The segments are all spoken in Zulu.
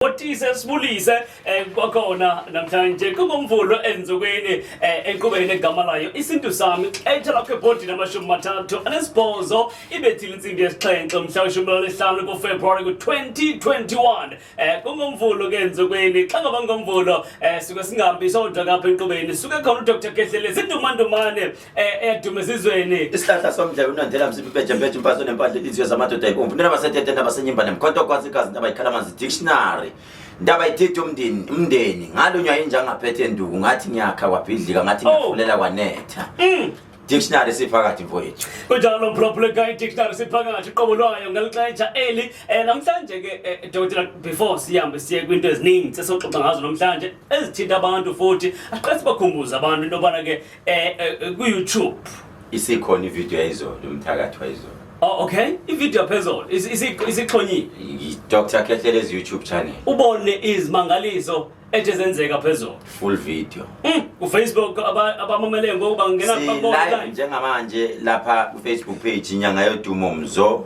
Otise sibulise kwakhona namhlanje kungomvulo enzukwini enkqubeni negama layo isintu sami xetsha lakho ebhodini 38 ibethile intsimbi yesixhenxe mhla we-15 kuFebruwari ku-2021. Kungomvulo ke enzukwini, xa ngaba ngomvulo suke singahambi sodwa kapha enkqubeni, suke khona uDr Kehlelezi indumandumane eyaduma esizweni. Isihlahla somdlebe unandela msiphi pejempeje impatho nempahla inhliziyo zamadoda ibomvu ndaba setete ndaba senyimba nemkhonto kwazi igazi ndaba ikhala amanzi dictionary ndaba ithethe umndeni umndeni ngalunywa inja ngaphethe nduku ngathi ngiyakha kwabhidlika ngathi ngiyafulela kwanetha. Dictionary siphakathi, mfowethu. Kunjalo, mphulaphula, i-dictionary siphakathi qobo lwayo ngelixesha eli. Namhlanje ke, dokotela, before sihambe siye kwinto eziningi sesoxoxa ngazo namhlanje ezithinta abantu, futhi asiqale sibakhumbuze abantu into yobana ke ku-YouTube Isikhona ivideo yayizolo, umthakathi wayizolo. Oh, okay, ivideo yaphezulu isixhonyiwe. Dr Kehlelezi YouTube channel. Ubone izimangaliso ethe zenzeka phezulu. Full video. KuFacebook abamamele ngoku bangena babone live live. Njengamanje lapha ku-Facebook page Inyanga Yodumo Mzo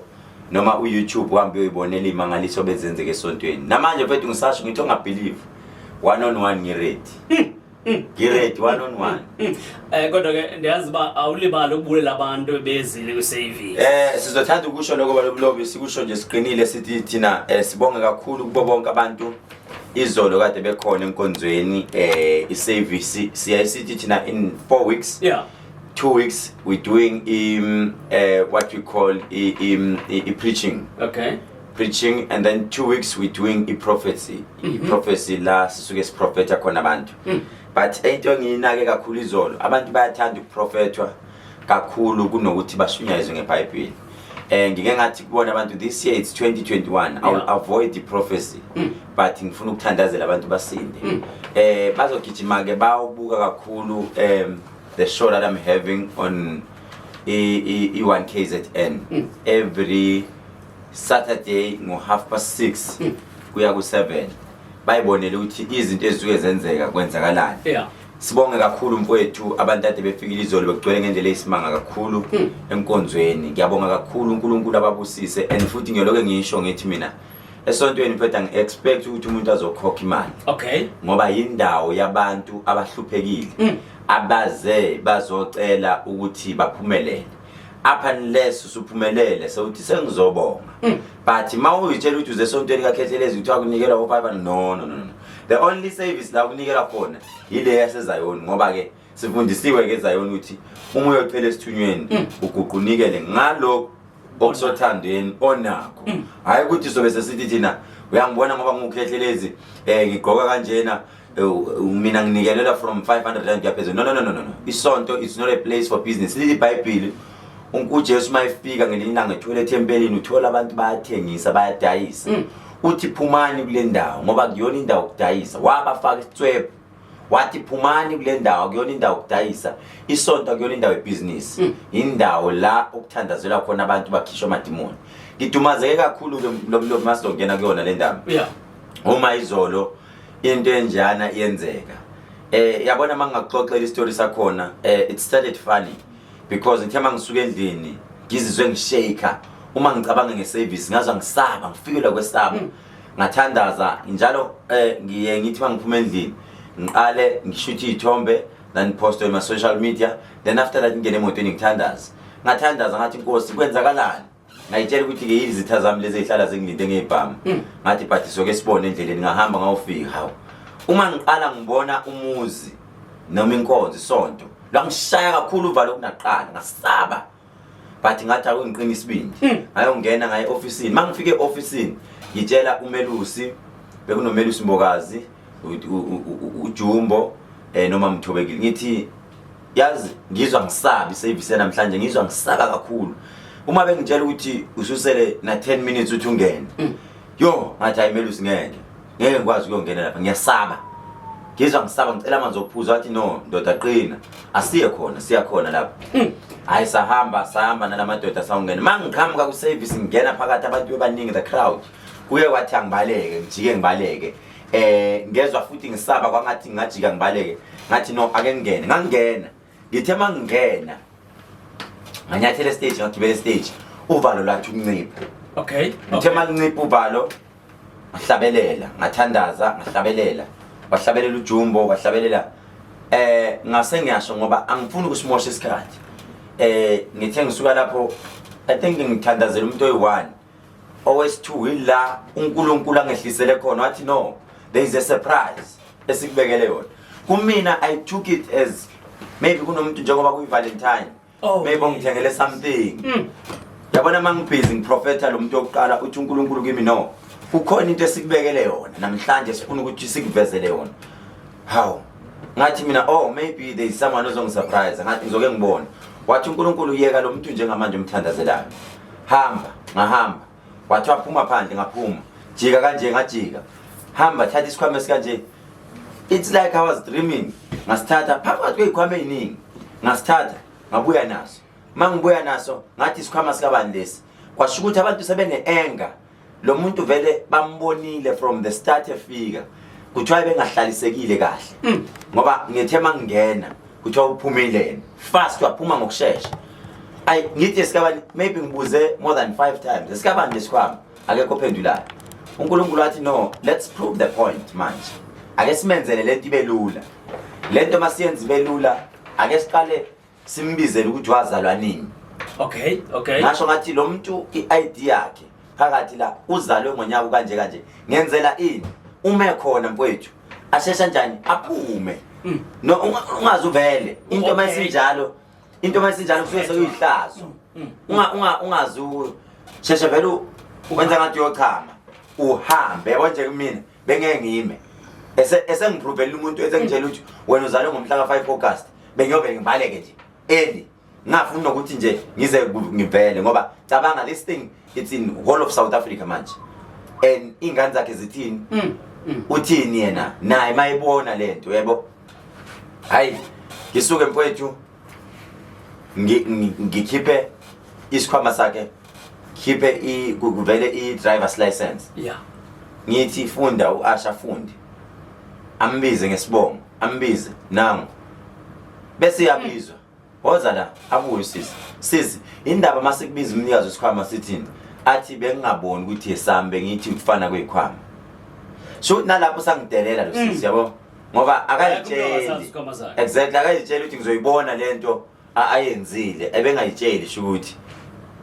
noma u-YouTube, uhambe uyoyibonela imangaliso bezenzeka esontweni namanje. Mfethu, ngisasho ngithi ongabelieve, one on one ngiready, ngiready one on one. Kodwa ke ndiyazi uba awulibali ukubulela abantu bezile kwi-service. Sizothanda ukusho lokho, baloblobi, sikusho nje siqinile, sithi thina sibonge kakhulu kubo bonke abantu izolo kade bekhona enkonzweni, i-service. Siyaye sithi thina in 4 weeks, 2 weeks, we're doing what we call i preaching. Preaching, and then 2 weeks we're doing i-prophecy, i-prophecy la sisuke siprofetha khona abantu. But into engiyinake kakhulu izolo, abantu bayathanda ukuprofethwa kakhulu kunokuthi bashunyayezwe ngeBhayibheli. Ngike ngathi kubona abantu, this year it's 2021, I will avoid the prophecy, but ngifuna ukuthandazela abantu basinde. Bazogijima ke bawubuka kakhulu the show that I'm having on i-1 KZN every Saturday ngo 6:30 kuya ku7, bayibonele ukuthi izinto ezisuke zenzeka kwenzakalani. Sibonge kakhulu, mfowethu, abantu ade befikile izolo, bekugcwele ngendlela eyisimanga kakhulu enkonzweni. Ngiyabonga kakhulu, uNkulunkulu ababusise. And futhi ngiyoloke ngisho ngithi mina esontweni, mfethu, angi-expect ukuthi umuntu azokhokha imali ngoba yindawo yabantu abahluphekile abaze bazocela ukuthi baphumelele. Up unless usuphumelele sewuthi sengizobonga, but uma uyitshela ukuthi uze esontweni kaKhehlelezi kuthiwa kunikelwa ko-500, no, no, no, no. The only service la kunikelwa khona yile yaseZayoni, ngoba-ke sifundisiwe-ke eZayoni ukuthi uma uyocela esithunyweni uguqa unikele ngalokhu okusothandweni onakho, hhayi ukuthi sobe sesithi thina uyangibona ngoba ngiwuKhehlelezi, ngigqoka kanjena, mina nginikelela from R500 kuya phezulu. No, no, no, no, no, no. Isonto, it's not a place for business. Lithi iBhayibhili, uJesu uma efika ngelinye ilanga ethwele ethempelini, uthola abantu bayathengisa, bayadayisa. Uthi, "Phumani kule ndawo ngoba kuyona indawo yokudayisa." Wabafaka isicwebhu, wathi, "Phumani kule ndawo, kuyona indawo yokudayisa." Isonto akuyona indawo yebhizinisi, indawo la okuthandazelwa khona abantu bakhishwa amadimoni. Ngidumazeke kakhulu-ke lo masizongena kuyona le ndaba uma izolo into enjana iyenzeka. Yabona, mangingakuxoxela isitori sakhona, it started funny because ngithe mangisuka endlini ngizizwe ngishake. Uma ngicabanga ngeservice ngazwa ngisaba, ngifikelwa kwesaba. Ngathandaza njalo, ngiye ngithi mangiphuma endlini ngiqale ngishuthe iy'thombe, then post on my social media, then after that ngingene emotweni ngithandaze. Ngathandaza ngathi, "Nkosi, kwenzakalani?" Ngayitshela ukuthi-ke izitha zami lezi ey'hlala zingilinde ngey'bhamu. Ngathi, "But soke sibone endleleni." Ngahamba ngawufika, hawu, uma ngiqala ngibona umuzi noma inkonzo, isonto, lwangishaya kakhulu uvalo kunaqala, ngasaba, but ngathi akungiqina isibindi, ngayongena ngaye e-ofisini. Uma ngifike e-ofisini ngitshela umelusi, bekunomelusi Mbokazi, uJumbo, noma Mthobekile, ngithi, "Yazi ngizwa ngisaba iservice namhlanje, ngizwa ngisaba kakhulu." Uma bengitshela ukuthi ususele na 10 minutes uthi ungene, yo, ngathi, "Hayi melusi, ngeke ngikwazi ukuyongena lapha, ngiyasaba, ngizwa ngisaba, ngicela amanzi okuphuza." Wathi, "No ndoda, qina, asiye khona, siya khona lapha." Hayi, sahamba, sahamba nalamadoda, sawungena. Ma ngiqhamuka ku-service ngingena phakathi, abantu bebaningi, the crowd, kuye kwathi angibaleke, ngijike ngibaleke. Ngezwa futhi ngisaba, kwangathi ngingajika ngibaleke. Ngathi, "No, ake ngingene." Ngangena, ngithe mangingena nganyathela estage, ngagibela estage, uvalo lwathi ukuncipha. Ngithe malincipha uvalo, Ngahlabelela, ngathandaza, ngahlabelela, wahlabelela uJumbo, wahlabelela. Ngase ngiyasho ngoba angifuni ukusimosha isikhathi. Ngithe ngisuka lapho, I think ngithandazela umuntu oyi-1, owesi-2 ila uNkulunkulu angehlisele khona, wathi, "No, there is a surprise esikubekele yona." Kumina I took it as maybe kunomuntu, njengoba kuyi-Valentine, maybe ongithengele something. Yabona, uma ngibhizi ngiprofetha lo muntu wokuqala, uthi uNkulunkulu kimi, "No, kukhona into esikubekele yona namhlanje, sifuna ukuthi sikuvezele yona." Hawu, ngathi mina, "Oh, maybe there is someone ozongisurprise." Ngathi ngizoke ngibone. Wathi uNkulunkulu, "Yeka lo muntu njengamanje umthandazelayo, hamba." Ngahamba. Wathi, "Waphuma phandle." Ngaphuma. "Jika kanje." Ngajika. "Hamba, thatha isikhwama esikanje." It's like I was dreaming. Ngasithatha phakathi kwey'khwama ey'ningi, ngasithatha, ngabuya naso. Ma ngibuya naso, ngathi, "Isikhwama sikabani lesi?" Kwasho ukuthi abantu sebene-anger. Lo muntu vele bambonile from the start efika, kuthiwa bengahlalisekile kahle, ngoba ngithe mangingena kuthiwa uphumile yena fast, waphuma ngokushesha. Ayi, ngithi, "Esikabani?" Maybe ngibuze more than five times, "Esikabani lesikhwama?" Akekho ophendulayo. UNkulunkulu wathi, "No, let's prove the point manje. Ake simenzele lento ibe lula. Lento masiyenze ibe lula, ake siqale simbizele ukuthi wazalwa nini." Ngasho ngathi, "Lo muntu i-ID yakhe phakathi la, uzalwe ngonyaka kanje kanje." Ngenzela ini? Ume khona mfowethu, ashesha njani aphume. No, ungazi uvele into mayisinjalo, into mayisinjalo kusuke sekuyihlazo. Ungazi sheshe vele wenza ngathi uyochama, uhambe. Yabo nje, kumina bengeke ngime ese esengiprovela umuntu esengitshela ukuthi wena uzalwe ngomhla ka-5 August, bengiyobe ngibaleke nje early, ngafuni nokuthi nje ngize ngivele, ngoba cabanga, this thing, it's in whole of South Africa manje, and ingane zakhe zithini? Uthini yena naye mayibona lento? Yebo, hayi, ngisuke mfowethu, ngikhiphe isikhwama sakhe, khiphe kuvele i-driver's license. Ngithi, "Funda." U-Asha fundi, ambize ngesibongo, ambize nangu, bese iyabizwa, "Woza la." Abuye usisi. "Sisi, indaba masikubiza umnikazi wesikhwama sithini?" Athi, "Bengingaboni ukuthi esami, bengithi kufana kweyikhwama." So nalapho sangidelela lo sisi, yabo, ngoba Akekho umuntu ongasazi akayitsheli. isikhwama sakhe. Exactly, akayitsheli ukuthi ngizoyibona lento ayenzile, ebengayitsheli. Sho ukuthi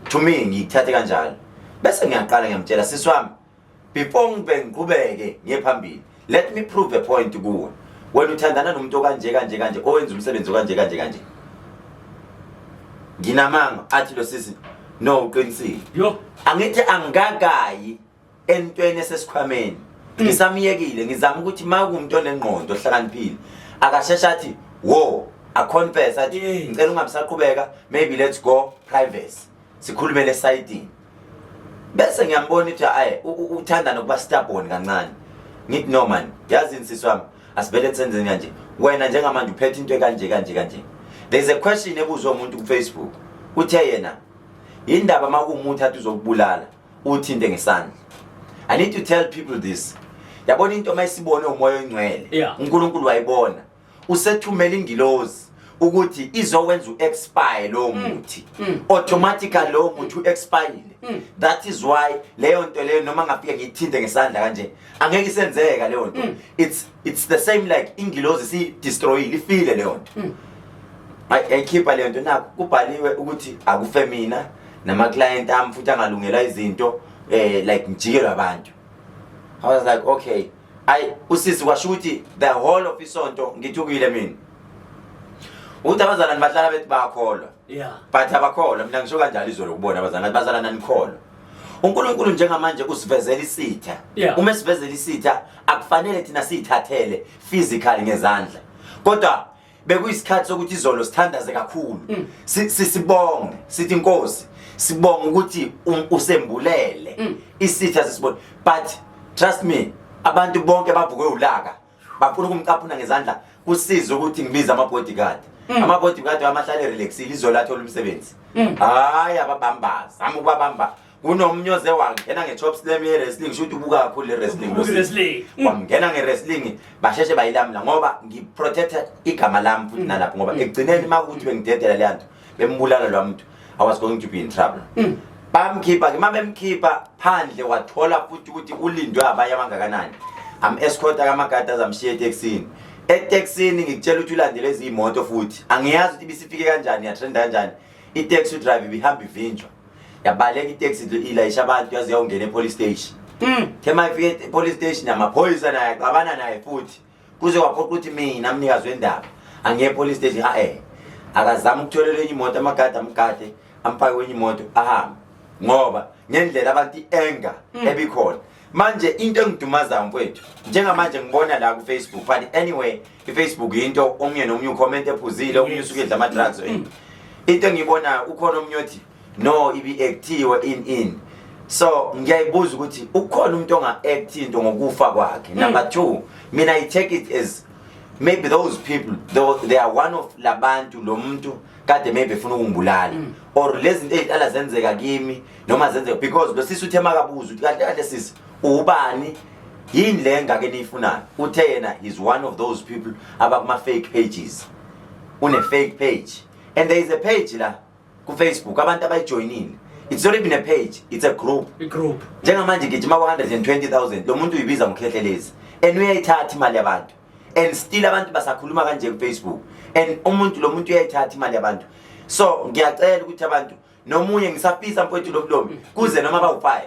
to me ngikuthathe kanjalo, bese ngiyaqala ngiyamtshela, "Sisi wami, before ngibe ngiqhubeke ngiye phambili, let me prove a point kuwe. Wena uthandana nomuntu okanje kanje kanje, owenza umsebenzi okanje kanje kanje. Nginamanga?" Athi lo sisi, "No, uqinisile." Angithi angikakayi entweni esesikhwameni, ngisamiyekile, ngizama ukuthi uma kuwumuntu onengqondo ohlakaniphile, akasheshe athi wo, aconfess, athi, "Ngicela ungabisaqhubeka, maybe let's go privacy, sikhulumele esayidini." Bese ngiyambona ukuthi ayi, uthanda nokuba stubborn kancane. Ngithi, "No man, yazi sisi wami, asivele senzeni kanje. Wena njengamanje uphethe into ekanje kanje kanje." There's a question ebuzwa umuntu ku-Facebook, uthe yena, "Indaba uma kuwumuntu athi uzokubulala, uthinte ngesandla?" I need to tell people this. Yabona, into mayisibone uMoya oNgcwele, uNkulunkulu wayibona, usethumela ingilozi ukuthi izowenza u-expire lowo muthi. Automatically lowo muthi u-expire. That is why leyo nto leyo, noma ngafike ngiyithinte ngesandla kanje, angeke isenzeka leyo nto. It's the same like ingilozi si-destroyile, ifile leyo nto. Ayikhipha leyo nto, nakho kubhaliwe ukuthi akufe mina nama-client ami, futhi angalungela izinto, like ngijikelwe abantu. I was like, okay. Ayi, usisi kwasho ukuthi the whole of isonto ngithukile mina, ukuthi abazalwane bahlala bethi bayakholwa, but abakholwa. Mina ngisho kanjalo izolo kubona abazalwane, bazalwane, anikholwa. UNkulunkulu njengamanje usivezela isitha. Uma esivezela isitha, akufanele thina siyithathele physically ngezandla, kodwa bekuyisikhathi sokuthi izolo sithandaze kakhulu. Sibonge, sithi, "Inkosi, sibonga ukuthi usembulele isitha, sisibone." But trust me, abantu bonke bavukwe ulaka, bafuna ukumcaphuna ngezandla. Kusiza ukuthi ngibize ama-bodyguard. Ama-bodyguard amahlale relaxile izolo, athola umsebenzi. Hayi, ababamba, zama ukubabamba. Kunomnye oze wangena nge-chop slam ye-wrestling, sho ukuthi ubuka kakhulu le-wrestling lo Ubuka sisi. i-wrestling. Wangena nge-wrestling, basheshe bayilamula, ngoba ngiprotecta igama lami futhi nalapho, ngoba ekugcineni uma kuthi bengidedela leya nto, bembulala lwa muntu, I was going to be in trouble. Bamkhipha ke, mabemkhipha phandle wathola futhi ukuthi ulindwe abanye abangakanani. Am escorta kamagada azamshiya etekisini. Etekisini ngikutshela ukuthi ulandele ezimoto futhi. Angiyazi ukuthi ibisifike kanjani, yatrenda kanjani. I-taxi driver ibihamba ivinjwa. Yabaleka i-taxi ilayisha abantu yaze yawungena e-police station. The mayifike e-police station amaphoyisa naye axabana naye futhi. Kuze kwaphoqa ukuthi mina mnikazi wendaba angiye e-police station. Ha eh. Akazama ukutholela enye imoto, amagada amgade, amfake kwenye imoto ahambe. Ngoba ngendlela abantu i-anger ebikhona. Manje into engidumazayo mfowethu, njengamanje ngibona la ku Facebook, but anyway iFacebook into omunye nomunye ucomment ephuzile, omunye usuke edla ama drugs. Into engiyibonayo, ukhona omunye othi no, ibi actiwe in so ngiyayibuza ukuthi ukhona umuntu onga act into ngokufa kwakhe. Number 2, mina I take it as maybe those people though they are one of labantu, lo muntu kade maybe efuna ukungibulala or lezi zinto ezihlala zenzeka kimi noma zenzeka because lo sisi uthe makabuza ukuthi kahle kahle sisi ubani, yini le ngake niyifunayo, uthe yena is one of those people abakuma fake pages, une fake page. And there is a page la ku Facebook abantu abayijoinile. It's not even a page, it's a group. I-group. Njengamanje gijima ku-120,000. Lo muntu uyibiza ngokhehlelezi and uyayithatha imali yabantu and still abantu basakhuluma kanje ku-Facebook and umuntu lo muntu uyayithatha imali yabantu. So ngiyacela ukuthi abantu nomunye, ngisafisa mfowethu lobulomi kuze noma bawu-5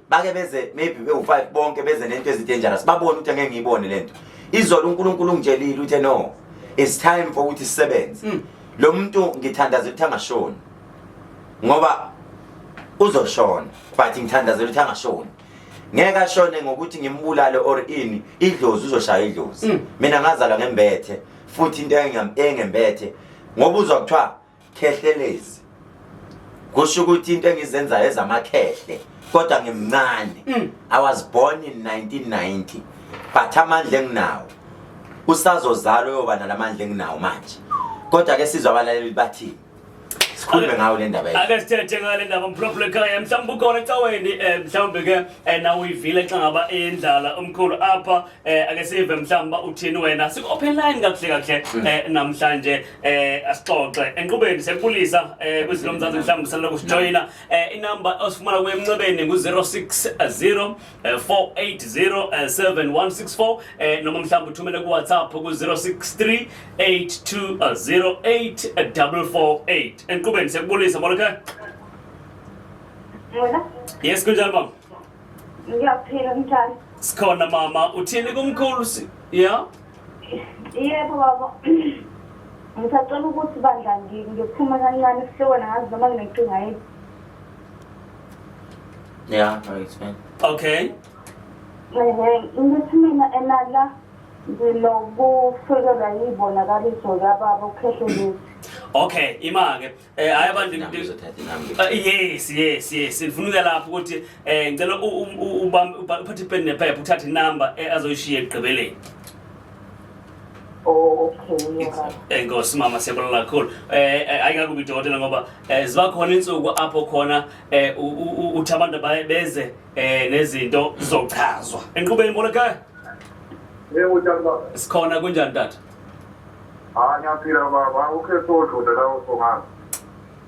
bake beze, maybe bewu-5 bonke beze nento ezi-dangerous, babone ukuthi angeke ngiyibone lento. Izolo uNkulunkulu ungitshelile, uthe no, it's time for ukuthi sisebenze. Lo muntu ngithandazela ukuthi angashoni ngoba uzoshona, but ngithandazela ukuthi angashoni. Ngeke ashone ngokuthi ngimbulale or ini, idlozi uzoshaya idlozi. Mina ngazalwa ngembethe futhi into engembethe ngoba uzwa kuthiwa khehlelezi, kusho ukuthi into engizenzayo ezamakhehle, kodwa ngimncane. I was born in 1990, but amandla enginawo usazozalwa uyoba nalamandla enginawo manje. Kodwa ke sizwa abalaleli bathini, sikhulume ngayo le ndaba yethu. Ake sithethe ngale ndaba, mphulaphula ekhaya. Mhlawumbe ukhona ecaweni, mhlawumbe ke nawe uyivile xa ngaba eyendlala omkhulu apha. Ake sive mhlawumbe uba uthini wena. Siku-open line kakuhle kakuhle namhlanje, asixoxe enqubeni. Siyakubulisa kwizwi lomzansi. Mhlawumbe usalele kusijoyina, inamba osifumana kuyo emnxebeni ngu-060 480 7164, noma mhlawumbe uthumele ku-WhatsApp ku-063 8208 448. Enqubeni siyakubulisa, molo ekhaya. Wena? Yes, kunjani mama? Ngiyaphila, njani? Sikhona mama, uthini kumkhulu ya? Yebo baba. Ngisacela ukuthi bandla ngiphume kancane esihlokweni, ngazi noma nginenkinga yini. Yeah, no, it's fine. Okay. Ehe, ngithi mina enala nginokufikelwa yibonakaliso kababa uKhehlelezi. Okay, ima-ke, hayi abantu. Inamba, uzothatha inamba. Yes, ngifuna ukuya lapho ukuthi ngicela uphathe ipeni nephepha, uthathe inamba azoyishiya ekugqibeleni. Oh, okay, alright. Enkosi mama, siyabonga kakhulu. Ayikakubi dokotela ngoba ziba khona insuku apho khona uthi abantu beze nezinto zochazwa. Enqubeni, molo ekhaya. Yebo, njani baba? Sikhona, kunjani tata? Hayi, ngiyaphila baba. Ukhetho odluda la usongazi.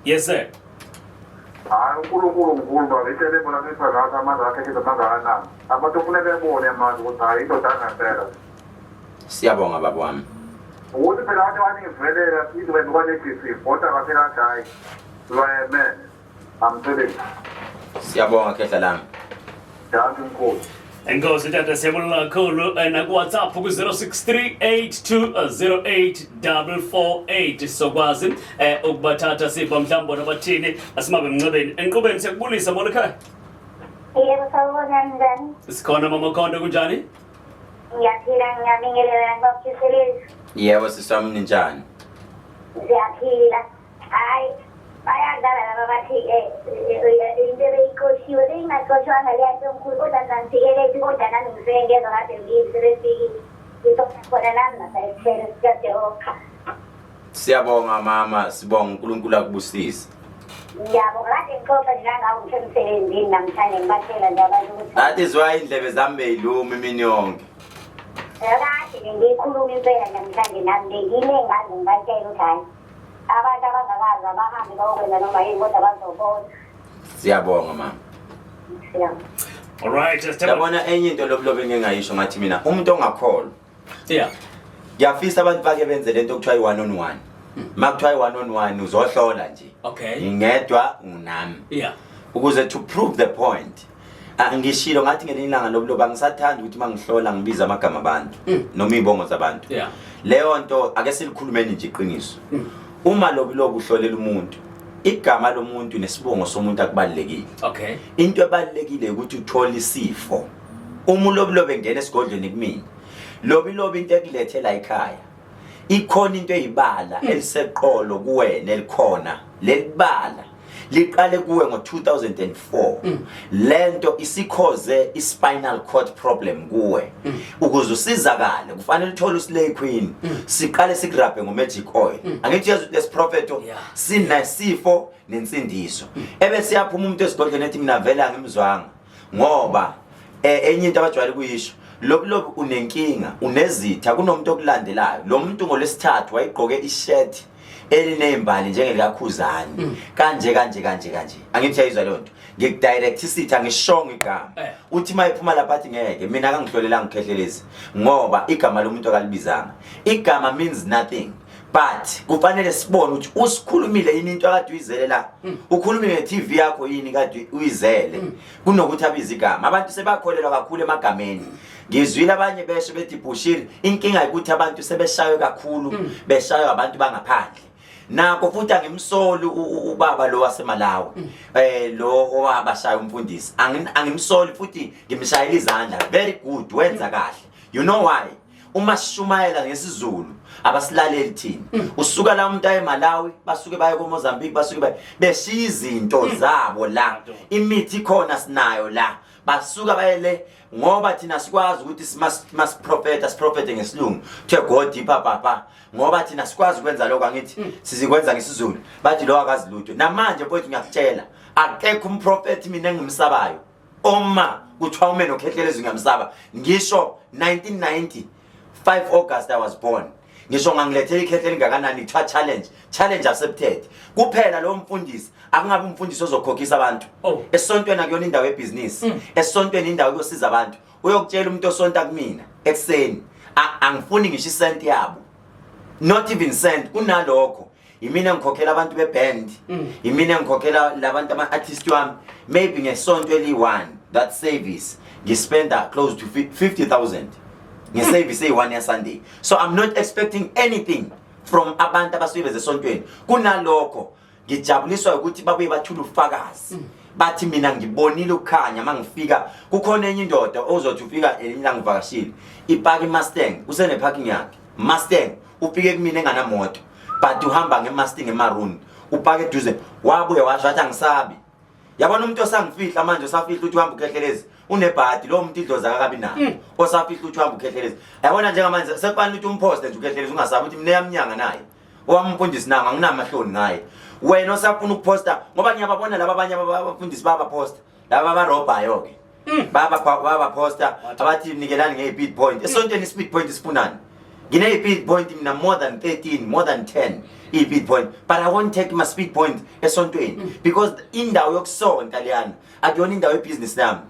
Yes sir. Hayi, uNkulunkulu mkhulu baba. Ihlele ebona kepha ngathi amandla akhe ekhetha mangakanani. Abantu kufuneka bebone manje ukuthi hayi, indoda yangempela. Siyabonga baba wami. Ukuthi phela abantu abaningivelela izobe kwane-DC kodwa kahle kahle hayi. Lweme. Amsebenzi. Siyabonga khehla lami. Dankie mkhulu. Enkosi tata, siyabonga kakhulu. Naku-WhatsApp ku-063 8208 448 sokwazi ukubathatha sipha mhlawumbe bona bathini. Asimabe emnxebeni. Enqubeni siyakubulisa, molo ekhaya. Yebo, sawubona, njani? Sikhona mama Khondo, kunjani? Ngiyaphila, ngiyabingelela ngibaphiselezi. Yebo siswami, ninjani? Ngiyaphila. Hayi, bayadlala laba bathi into ebeyixoshiwe beyingaxoshwanga leya nto omkhulu, kodwa ngifikele kodwa nami ngifike ngezwa kade ngiyini sebefikile. Ngithola khona nami ngasayithele sikaJehova. Siyabonga mama, sibonga, uNkulunkulu akubusise. Ngiyabonga, kade ngixoxa nje nangawo ngisemsebenzini namhlanje, ngibatshela nje abantu ukuthi That is why indlebe zami beyiluma imini yonke. Kade nje ngiyikhuluma impela namhlanje nami bengime ngaze ngibatshela ukuthi hhayi, abantu abangakazi abahambe bayokwenza noma yini, kodwa bazobona. Siyabonga mama. Siyabonga. All right, sithemba. Yabona enye into lobulobe engingayisho ngathi mina umuntu ongakholwa Ngiyafisa abantu bake benze lento okuthiwa i-one on one. Uma kuthiwa i-one on one uzohlola nje. Ngingedwa unami. Ukuze to prove the point. Ngishilo ngathi ngelinye ilanga lobuloba angisathandi ukuthi uma ngihlola ngibize amagama abantu noma iy'bongo zabantu. Leyo nto ake silikhulumeni nje iqiniso. Uma lobuloba uhlolela umuntu, igama lomuntu nesibongo somuntu akubalulekile. Into ebalulekile ukuthi uthole isifo. Uma ulobuloba engena esigodlweni kumina, lobilobi into ekulethe la ekhaya, ikhona into eyibala eliseqolo kuwena elikhona. Lelibala liqale kuwe ngo-2004. Lento isikhoze i-spinal cord problem kuwe. Ukuze usizakale kufanele uthole uSlay Queen. Siqale sikurabhe ngo-magic oil. Angithi uyazi ukuthi lesiprofetho sinesifo nensindiso. Ebese yaphuma umuntu esigodlweni ethi mina vele angimzwanga, ngoba enye into abajwayele ukuyisho, lobulobu unenkinga, unezitha, kunomuntu okulandelayo. Lo muntu ngolwesithathu wayegqoke ishirt eliney'mbali njengelikaKhuzani. Kanje kanje kanje kanje. Angithi uyayizwa leyo nto. Ngikudirect isitha, ngishongo igama. Uthi uma ephuma lapha athi ngeke, mina akangihlolelanga uKhehlelezi ngoba igama lomuntu akalibizanga. Igama means nothing. But kufanele sibone ukuthi usikhulumile yini into akade uyizele la. Ukhulumile nge-TV yakho yini kade uyizele. Kunokuthi abize igama. Abantu sebakholelwa kakhulu emagameni. Ngizwile abanye besho bethi Bushiri, inkinga ukuthi abantu sebeshaywe kakhulu, beshaywa abantu bangaphandle. Nakho futhi angimsoli ubaba lo waseMalawi. Lo owabashaya umfundisi. Angimsoli futhi ngimshayela izandla. Very good, wenza kahle. You know why? Uma sishumayela ngesiZulu abasilaleli thina. Usuka la umuntu aye eMalawi, basuke baye koMozambique, basuke baye beshiya izinto zabo la. Imithi ikhona sinayo la. Basuka baye le ngoba thina sikwazi ukuthi masiprofeta, siprofete ngesilungu. Kuthiwe God deeper papa. Ngoba thina sikwazi ukwenza lokho, angithi sizikwenza ngesiZulu. Bathi lo akazi lutho. Namanje mfowethu ngiyakutshela, akekho umprofeti mina engimsabayo. Oma kuthiwa ume noKhehlelezi ngiyamsaba. Ngisho 1990 5 August I was born. Ngisho ngangilethela ikhehle elingakanani, kuthiwa challenge, challenge accepted. Kuphela lo mfundisi akungabe umfundisi ozokhokhisa abantu. Esontweni akuyona indawo yebhizinisi. Esontweni indawo yosiza abantu. Uyokutshela umuntu osonta kumina ekuseni, angifuni ngisho isent yabo. Not even cent. Kunalokho yimina engikhokhela abantu beband, yimina engikhokhela labantu ama-artist wami. Maybe ngesonto eli-one that service ngispenda close to 50,000 ngeservice eyi-one ya-Sunday. So I'm not expecting anything from abantu abasuke beze esontweni. Kunalokho ngijabuliswa ukuthi babuye bathule ubufakazi, bathi mina ngibonile ukukhanya uma ngifika. Kukhona enye indoda ozothi ufika elinye ilanga ngivakashile, ipaka i-Mustang, usene-parking yakhe Mustang, ufike kumina enganamoto but uhamba nge-Mustang emaroon, upake eduze, wabuye washo wathi angisabi. Yabona umuntu osangifihla manje, osafihla ukuthi uhamba uKhehlelezi, unebhadi lo muntu, idlozi akakabi nayo. Osafihla ukuthi uhamba uKhehlelezi, yabona njengamanje sekufanele ukuthi umphoste nje uKhehlelezi, ungasabi ukuthi mina eyamnyanga naye owamfundisi nango, anginamahloni ngaye. Wena osafuna ukuphosta, ngoba ngiyababona laba abanye abafundisi bayabaphosta, laba abarobhayo-ke bayabaphosta, abathi nikelani nge-speed point esontweni. I-speed point sifunani? Ngine-speed point mina more than 13, more than 10 i-speed point, but I won't take my speed point esontweni because indawo yokusonta leyana, akuyona indawo yebhizinisi yami.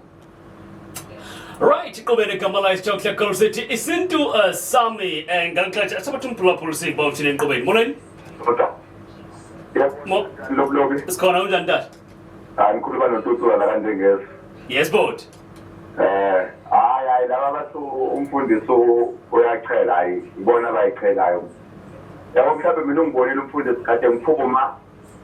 Right, iqhubele igama la isithokuhle Gold City isintu sami ngalixesha sabathi umphulaphula siba uthini enqubeni. Molweni. Kodwa. Mo Lobulobi. Sikhona, unjani tata? Hayi, ngikhuluma noTutula la kanjengezi. Yes board. Hayi hayi, laba bathi umfundisi uyachela, hayi ibona abayichelayo. Yabo mhlawumbe mina ungibonile umfundisi kade ngiphuma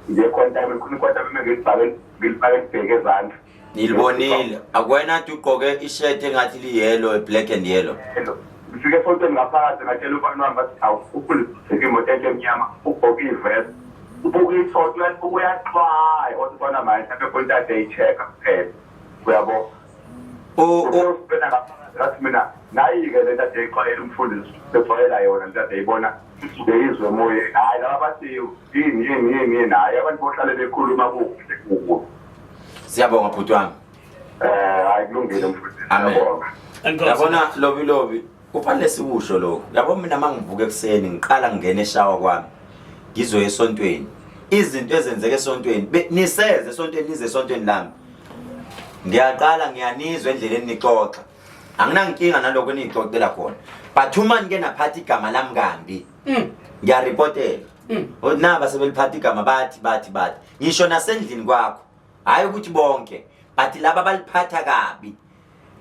nje quantum, khona iquantum ngilibhake ngilibhake libheke ezandla. Nilibonile. Akwena athi ugqoke ishirt engathi li-yellow, black and yellow. Hello. Ngifike esontweni ngaphakathi ngatshela umfana wami bathi awu umfundisi uthenga imoto entsha emnyama, ugqoke ivest. Ubuka isonto uyaxwaya, wathi umfana manje mhlawumbe khona into ade eyi-check-a kuphela. Uyabo? Usipena ngaphakathi ngathi mina nayi-ke le nto ade eyixwayela umfundisi, sexwayela yona le nto ade eyibona isuke izwe emoyeni. Hhayi laba bathi yini yini yini yini, hhayi abantu bohlale bekhuluma kuhle kubo. Siyabonga bhuti wami. Hayi kulungile mfundisi. Amen. Siyabonga. Enkosi. Yabona lobi lobi kufanele sikusho lokho. Yabo mina mangivuka ekuseni ngiqala ngingena eshawa kwami. Ngizoya esontweni. Izinto ezenzeke esontweni, niseze esontweni, nize esontweni lami. Ngiyaqala ngiyanizwa endleleni nixoxa. Anginankinga naloko eniyixoxela khona. But uma nike naphatha igama lami kambi, ngiyaripotela. Naba sebeliphatha igama bathi bathi bathi. Ngisho nasendlini kwakho. Hayi ukuthi bonke, but laba baliphatha kabi.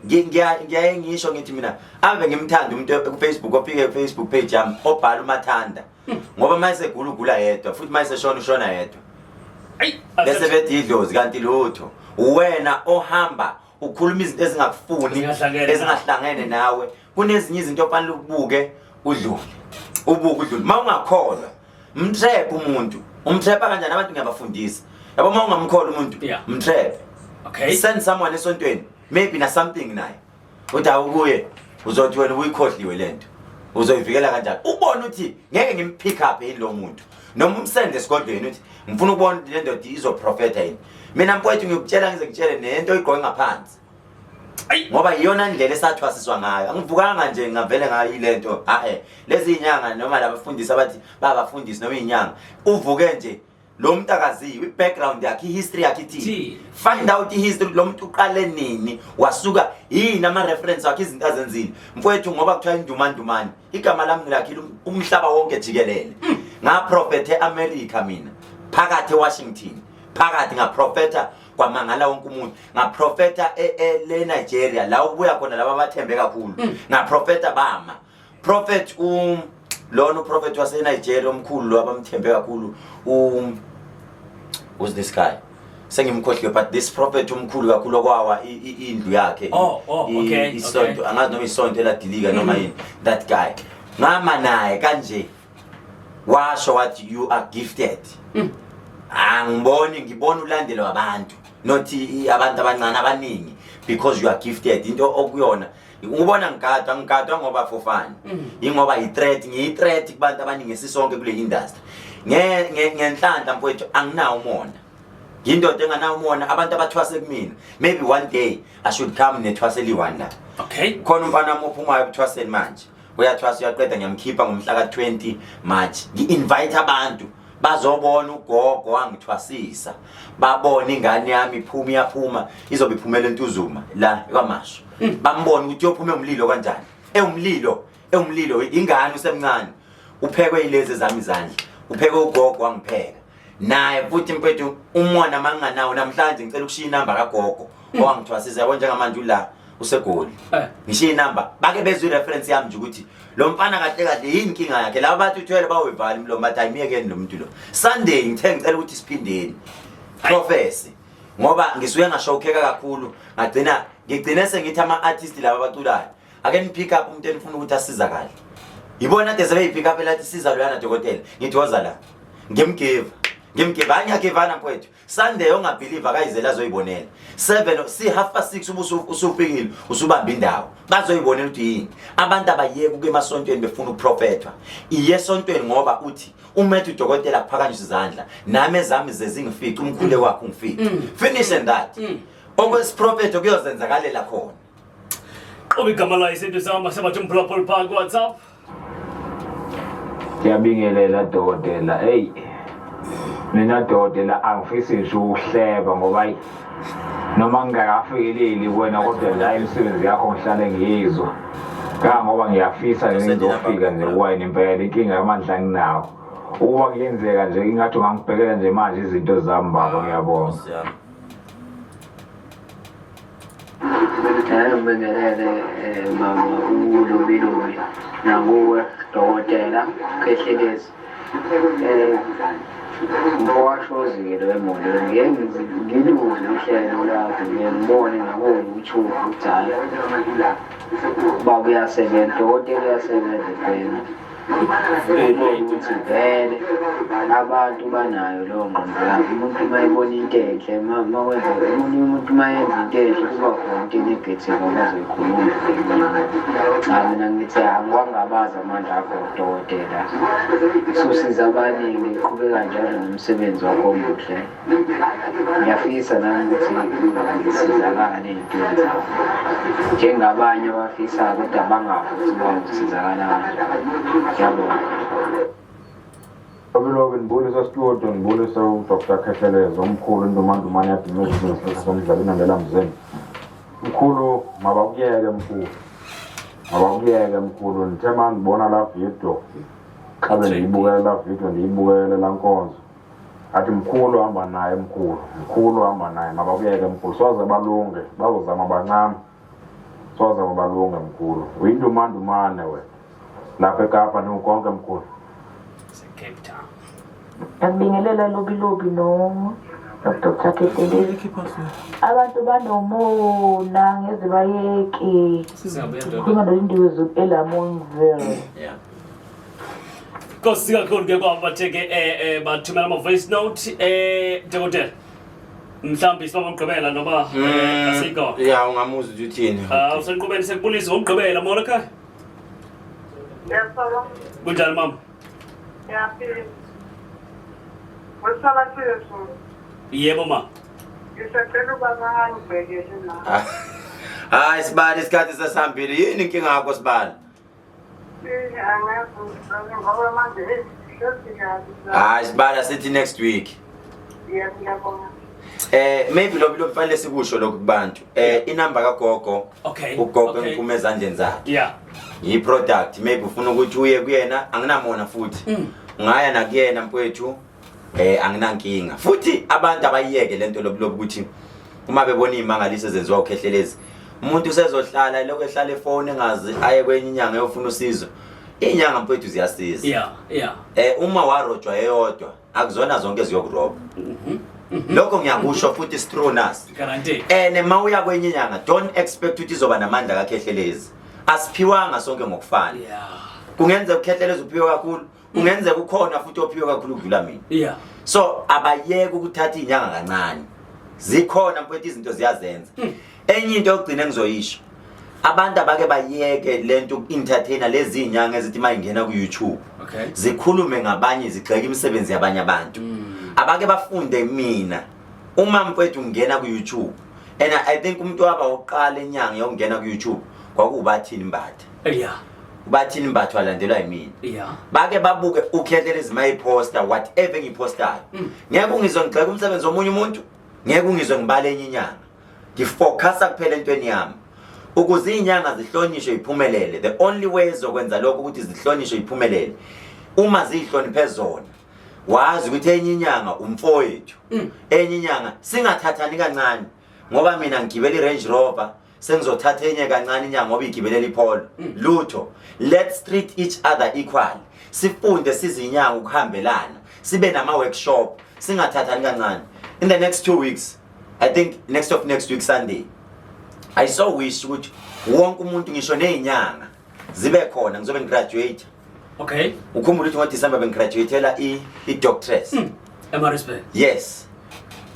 Ngiyaye ngisho ngithi mina ave ngimthanda umuntu ku Facebook ofike ku Facebook page yami obhala umathanda ngoba mayise gula ugula yedwa futhi mayise shona ushona yedwa. Bese bethi idlozi kanti lutho. Wena ohamba ukhuluma izinto ezingakufuni ezingahlangene nawe. Kunezinye izinto ofanele ubuke udlule. Ubuke udlule. Mawungakholwa mtrap umuntu. Umtrapa kanjani abantu ngiyabafundisa. Yabo uma ungamkholwa umuntu mtrap. Okay. Send someone esontweni maybe na something naye. Uthi awukuye uzothi wena uyikhohliwe lento. Uzoyivikela kanjani? Ubone ukuthi ngeke ngimpick up yini lo muntu. Noma umsende esigodlweni uthi ngifuna ukubona le ndoda izoprofetha yini. Mina mfowethu ngiyokutshela ngize ngitshele nento oyigqoke ngaphansi. Ngoba iyona ndlela esathwasiswa ngayo. Angivukanga nje ngavele ngayo ilento. Ha lezi inyanga noma labafundisi abathi babafundisi noma inyanga. Uvuke nje lo muntu akaziwe i-background yakhe, i-history yakhe ithini. Find out i-history lo muntu uqale nini, wasuka yini, ama-reference wakhe, izinto azenzile. Mfowethu ngoba kuthiwa indumandumane, igama lami ngilakhile umhlaba wonke jikelele. Ngaprofetha e-America mina, phakathi eWashington, phakathi ngaprofetha kwamangala wonke umuntu. Ngaprofetha le Nigeria la ubuya khona laba abathembe kakhulu. Ngaprofetha bama. Prophet lona uProphet wase Nigeria omkhulu lo abamthembe kakhulu who's this guy? Sengimkhohliwe, but this prophet omkhulu kakhulu okwawa indlu yakhe. Oh, okay. Isonto, angazi noma isonto eladilika noma yini. That guy. Ngama naye kanje. Washo wathi you are gifted. Angiboni ngibona ulandelo wabantu. Not abantu abancane abaningi because you are gifted into okuyona. Ubona ngigadwa ngigadwa ngoba for fun. Ingoba i-threat, ngiyi-threat kubantu abaningi sisonke kule industry. Ngenhlanhla mfowethu anginawo umona. Yindoda enganawo umona, abantu abathwase kumina. Maybe one day I should come nethwase eli-one la. Khona umfana wami ophumayo ekuthwaseni manje. Uyathwasa uyaqeda ngiyamkhipha ngomhla ka-20 March. Ngi-invite abantu bazobona ugogo wangithwasisa. Babone ingane yami iphuma iyaphuma izobe iphumela eNtuzuma la kwaMashu. Bambone ukuthi uyophuma umlilo kanjani. Ewumlilo, ewumlilo ingane usemncane. Uphekwe yilezi zami izandla. Uphekwe ugogo wangipheka. Naye futhi mfethu umona manganawo namhlanje ngicela ukushiya inamba kagogo owangithwasisa yabo njengamanje ula useGoli. Ngishiya inamba bake bezwe ireference yami nje ukuthi lo mfana kahle kahle yini inkinga yakhe. Laba bathi uthwele bawevala imlomo bathi ayimiyekeni lo muntu lo. Sunday ngithe ngicela ukuthi siphindeni. Prophecy ngoba ngisuke ngashokeka kakhulu ngagcina ngigcine sengithi ama artist laba abaculayo ake ni pick up umuntu enifuna ukuthi asizakale. Yibona ade sebeyi pick up elathi siza loyana dokotela ngithi woza la. Ngimgive. Ngimgive anyagivana mfowethu. Sunday ongabelieve akayizela azoyibonela. 7 si 6:30 ubusu usufikile usubamba indawo. Bazoyibonela ukuthi yini. Abantu abayeke ukuya emasontweni befuna ukuprofethwa. Iye esontweni ngoba uthi umethu udokotela kuphakanyiswa izandla. Nami ezami zezingifice umkhule wakhe ungifice. Finish and that. Okwesiprofetho kuyozenzakalela khona. Qoba igama layo isintu sami sebathi umphulaphula pha ku WhatsApp. Ngiyabingelela dokotela. Hey. Mina dokotela angifisi nje ukuhleba ngoba ayi noma ngingakafikeleli kuwena kodwa nje hayi imisebenzi yakho ngihlale ngiyizwa. Kangoba ngiyafisa nje ngizofika nje kuwena impela inkinga yamandla nginawo. Ukuba kuyenzeka nje ingathi ungangibhekela nje manje izinto zami baba ngiyabonga. Ngibingelele mama uLobilobi nakuwe dokotela Khehlelezi. Mfowashozi-ke lo wemoto ngike ngiluzwe uhlelo lwakho ngiye ngibone naku-YouTube ukuthi hhayi ubaba uyasebenza, dokotela uyasebenza impela. Ukuthi vele abantu banayo leyo ngqondo yabo. Umuntu uma ebona into enhle, uma kwenzeka omunye umuntu uma yenza into enhle kuba khona into e-negative abazoyikhuluma. Cha mina ngithi angiwangabazi amandla akho dokotela. Ususiza abaningi, qhubeka njalo nomsebenzi wakho omuhle. Ngiyafisa nami ukuthi ngisizakale ey'ntweni zami. Njengabanye abafisayo kodwa bangazi ukuthi bazosizakala kanjani. Ngiyabonga. Lobilobi ngibulisa studio ngibulisa uDr Khehlelezi omkhulu intumandumane yadumeza izinto somdlalo inandela mzini. Mkhulu mabakuyeke mkhulu. Mabakuyeke mkhulu ngithe mangibona la video xa bendiyibukele la video ndiyibukele la nkonzo. Athi mkhulu hamba naye mkhulu mkhulu hamba naye mabakuyeke mkhulu soze balunge bazozama bancame soze mabalunge mkhulu uyintumandumane wena lapha eKapa niwukonke mkhulu. Cape Town. Ngiyakubingelela Lobilobi no Dr. Khehlelezi. Abantu banomona ngeze bayeke. Sizabuya ndoda. Khuluma noLindiwe Zulu eLamontville. Yeah. Nkosi kakhulu ke kwabo bathe ke bathumela ama voice note dokotela. Mhlawumbe sibamba ukugqibela noma asikho. Yeah, ungamuza ukuthi uthini. Ah usenqubeni sekubulisa ngokugqibela molo ekhaya. Yes, baba. Kunjani mama? Ngiyaphila. Wesabathile Zulu. Yebo ma. Ngisacela ubaba angibhekele la. Hayi sibali isikhathi sesihambile. Yini inkinga yakho sibali? Angazi ngicela ngoba manje hey hlezi kabi. Hayi sibali sithi next week. Yebo ngiyabonga. Maybe lo kufanele sikusho lokhu kubantu. Inamba kagogo. Okay. Ugogo okay. ngiphume ezandleni zakhe. Yeah. Yi-product maybe ufuna ukuthi uye kuyena anginamona futhi. Ungaya nakuyena mfowethu. Anginankinga. Futhi abantu abayiyeke lento lobulobu ukuthi uma bebona imangaliso ezenziwa uKhehlelezi umuntu usezohlala lokho ehlala efone engazi aye kwenye inyanga eyofuna usizo. Inyanga mfowethu ziyasiza. Yeah, yeah. Uma warojwa eyodwa akuzona zonke ziyokuroba. Lokho ngiyakusho futhi stronus. Guarantee. Nema uya kwenye inyanga don't expect ukuthi izoba namandla kaKhehlelezi. Asiphiwanga sonke ngokufana. Yeah. Kungenzeka uKhehlelezi uphiwe kakhulu, kungenzeka ukhona futhi ophiwe kakhulu ukudlula mina. Yeah. So abayeke ukuthatha inyanga kancane. Zikhona mfowethu izinto ziyazenza. Enye into yokugcina engizoyisho. Abantu abake bayeke lento uku-entertainer lezi inyanga ezithi mayingena ku YouTube. Okay. Zikhulume ngabanye zigxeka imisebenzi yabanye abantu. Abake bafunde mina. Uma mfowethu ngena ku YouTube and I think umuntu waba oqala inyanga yokungena ku YouTube kwakubathini Mbatha. Yeah. Ubathini Mbatha walandelwa yimina. Yeah. Bake babuke uKhehlelezi mayiposta whatever engiyipostayo. Ngeke ungizwe ngigxeka umsebenzi womunye umuntu, ngeke ungizwe ngibale enye inyanga. Ngifocusa kuphela entweni yami. Ukuze inyanga zihlonishwe iphumelele, the only way zokwenza lokho ukuthi zihlonishwe iphumelele uma zihloniphe zona. Wazi ukuthi enye inyanga umfowethu. Enye inyanga singathathani kancane ngoba mina ngigibela iRange Rover sengizothatha enye kancane inyanga ngoba igibelela iPolo. Lutho. Let's treat each other equal. Sifunde sizinyanga ukuhambelana. Sibe nama workshop singathathani kancane. In the next 2 weeks, I think next of next week Sunday, I so wish ukuthi wonke umuntu ngisho nezinyanga zibe khona ngizobe ngigraduate. Okay. Ukhumbula ukuthi ngoDecember bengigraduatela i-doctorate. Maritzburg. Yes.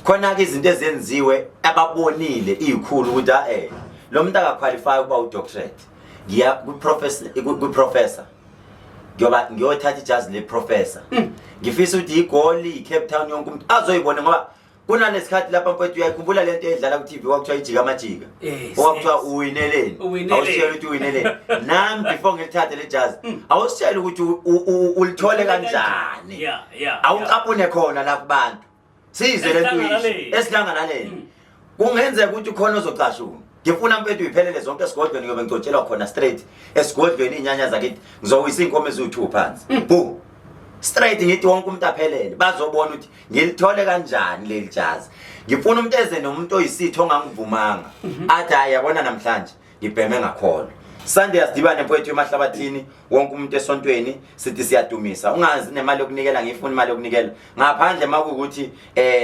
Khona ke izinto ezenziwe ababonile izikhulu ukuthi lo muntu akaqualify ukuba udoctorate. Ngiya ku-professor ku-professor. Ngiyoba ngiyothatha ijazi le professor. Ngifisa ukuthi iGoli, iCape Town yonke umuntu azoyibona ngoba kunalesikhathi lapha mfowethu uyayikhumbula lento edlala ku TV kwakuthiwa ijika amajika. Yes. Okwakuthiwa uwineleni. Uwineleni. Awusitshela ukuthi uwineleni. Nami before ngilithathe le jazi, awusitshela ukuthi ulithole kanjani. Yeah, yeah. Awuqapune khona la kubantu. Sizwe lento uyisho. Esidlangalaleni. Kungenzeka ukuthi ukhona ozocashuna. Ngifuna mfethu iphelele zonke esigodlweni ngoba ngigcotshelwa khona straight esigodlweni inyanya zakithi ngizowisa inkomo eziwu2 phansi. Boom. Straight ngithi wonke umuntu aphelele bazobona ukuthi ngilithole kanjani leli jazi. Ngifuna umuntu eze nomuntu oyisitho ongangivumanga. Athi hayi yabona namhlanje ngibheme ngakholwa. Sunday asidibane mfowethu emahlabathini wonke umuntu esontweni sithi siyadumisa. Ungazi nemali yokunikela ngifuna imali yokunikela. Ngaphandle makukuthi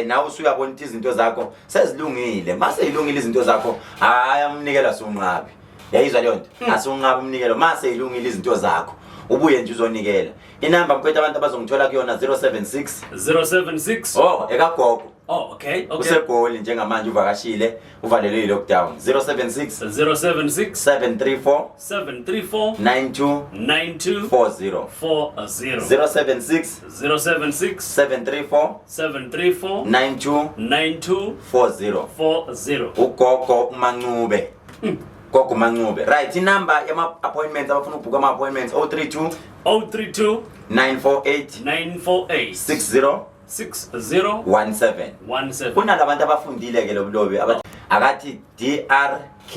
nawe usuyabona ukuthi izinto zakho sezilungile. Mase ilungile izinto zakho hayi umnikelo asunqabi. Yayizwa leyo nto? Asunqabi umnikelo mase ilungile izinto zakho. Ubuye nje uzonikela. Inamba mfowethu abantu abazongithola kuyona 076 076. Oh, ekagogo. Oh, okay. Okay. UseGoli njengamanje uvakashile, uvalelwe i-lockdown. 076 076 734 734 92 92 40. 40. 076 076 734 734 92 92 40. 40. Ugogo uMancube. Gogo Mancube. Right, inumber yama appointments abafuna ukubhuka ama appointments 032 032 948 948 60 6017. 17. Kunalabantu abafundile ke lobulobi abathi akathi drk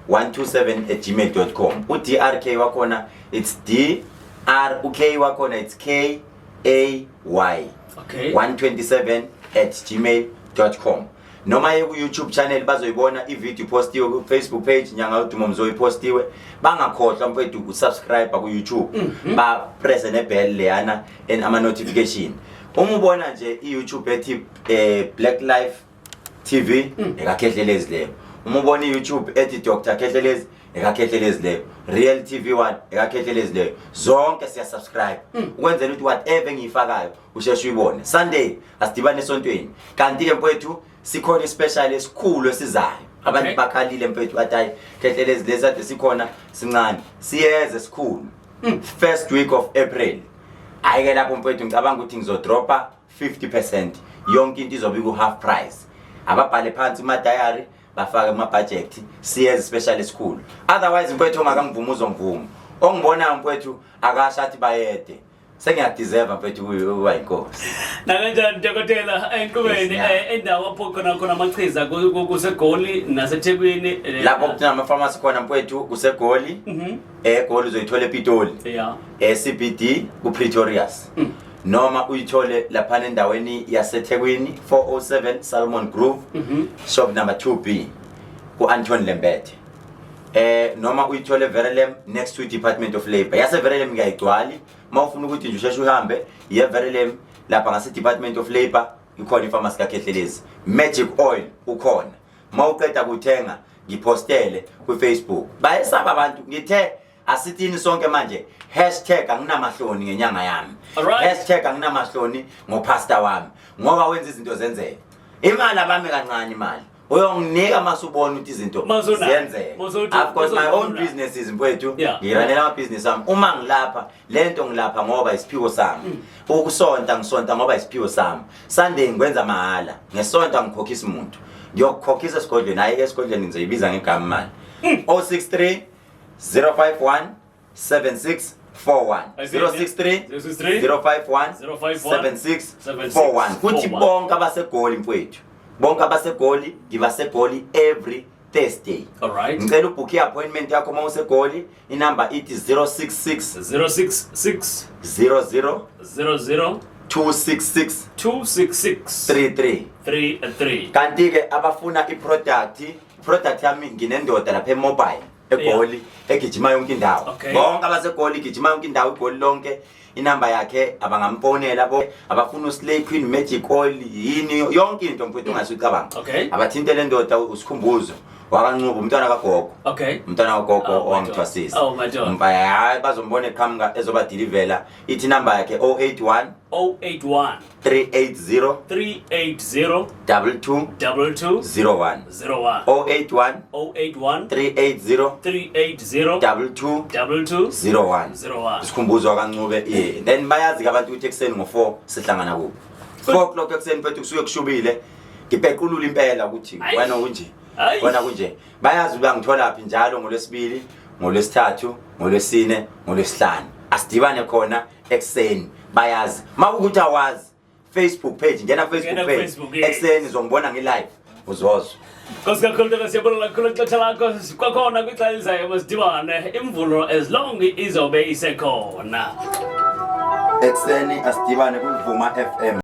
127@gmail.com. U drk wakhona it's d r u k wakhona it's k a y Okay. 127@gmail.com. Noma ye ku YouTube channel bazoyibona i-video postiwe ku Facebook page Nyanga Yodumo Mzoyi postiwe. Bangakhohlwa mfethu ukusubscribe ku YouTube. Ba press ne bell leyana and ama notification. Uma ubona nje i-YouTube ethi Black Life TV ekaKhehlelezi leyo. Uma ubona i-YouTube ethi Dr Khehlelezi ekaKhehlelezi leyo. Real TV 1 ekaKhehlelezi leyo. Zonke siya subscribe ukwenzela ukuthi whatever engiyifakayo usheshe uyibone. Sunday asidibane esontweni. Kanti ke mfethu sikhona ispecial esikhulu esizayo. Abantu bakhalile mfethu bathi hayi Khehlelezi lezi ade sikhona sincane. Siyeze sikhulu. First week of April. Hayi ke lapho mfethu ngicabanga ukuthi ngizodropa 50%, yonke into izobe ku half price. Ababhale phansi kuma diary, bafake kuma budget, siyeze special esikhulu. Otherwise mfethu ongakangivuma uzongivuma. Ongibonayo mfethu akasha athi bayede. Sengiyadeserve mfethu ukuba inkosi. Nakanjani dokotela enqubeni Yes, yeah. endawo apho khona khona amachiza kuseGoli naseThekwini Lapho kunama pharmacy khona mfethu kuseGoli. EGoli uzoyithola ePitoli. E-CBD kuPretorius. Noma uyithole lapha endaweni yaseThekwini 407 Salmon Grove shop number 2B ku-Anton Lembede. Noma uyithole Verulam next to Department of Labor. Yase Verulam ngiyayigcwali. Mawufuna ukuthi nje usheshe uhambe ye Verulam lapha ngase Department of Labor ikhona ipharmacy kaKhehlelezi. Magic Oil ukhona. Mawuqeda kuthenga ngipostele ku Facebook. Bayesaba abantu ngithe asithini sonke manje #anginamahloni ngenyanga yami. #anginamahloni ngopastor wami ngoba wenza izinto zenzeke. Imali abame kancane imali. Uyonginika masubona ukuthi izinto ziyenzeka. I've got my own businesses mfethu. Ngiranela ama business ami. Uma ngilapha lento ngilapha ngoba isiphiwo sami. Ukusonta ngisonta ngoba isiphiwo sami. Sunday ngikwenza mahala. Ngesonta ngikhokhisa umuntu. Ngiyokukhokhisa esigodlweni. Hayi esigodlweni ngizoyibiza ngegama imali. 063 051 7641 063 051 7641. Kuthi bonke abaseGoli mfethu, bonke abaseGoli, ngibaseGoli every Thursday. Alright. Ngicela ubhukhe i-appointment yakho uma useGoli, inumber ithi 066 066 00 00 266 266 33. 33. Kanti ke abafuna i-product, product yami nginendoda lapha emobile eGoli egijima yonke indawo. Bonke abaseGoli igijima yonke indawo, iGoli lonke. Inamba yakhe abangamfonela bo abafuna uSlay Queen Magic Oil yini yonke into mfethu ongasucabanga. Abathinte le ndoda uSikhumbuzo wakaNcubo, umntwana kagogo. Umntwana kagogo owangithwasisa. Oh my God. Mfaya hayi bazombona eqhamuka ezobadelivela. Ithi inamba yakhe 081 081 380 380 22 22 01. 01. 081 081 380 380 22 22 01. 01. Isikhumbuzo wakaNcube. Yeah. Then bayazi ke abantu ukuthi ekuseni ngo4 sihlangana kuphi. 4 o'clock ekuseni mfethu kusuke kushubile. Ngipequlula impela ukuthi wena kunje. Wena kunje. Bayazi uba ngithola phi njalo ngolwesibili, ngolwesithathu, ngolwesine, ngolwesihlanu. Asidibane khona ekuseni. Bayazi. Mawukuthi awazi Facebook page, ngena Facebook Ngena page. Facebook, yes. Ekuseni uzongibona ngi-live. Uzozwa. Nkosi kakhulu ntoka, siyabonga kakhulu ixesha lakho. Kwakhona kwixa elizayo masidibane. Imvulo as long izobe isekhona. Ekuseni asidibane kwiVuma FM.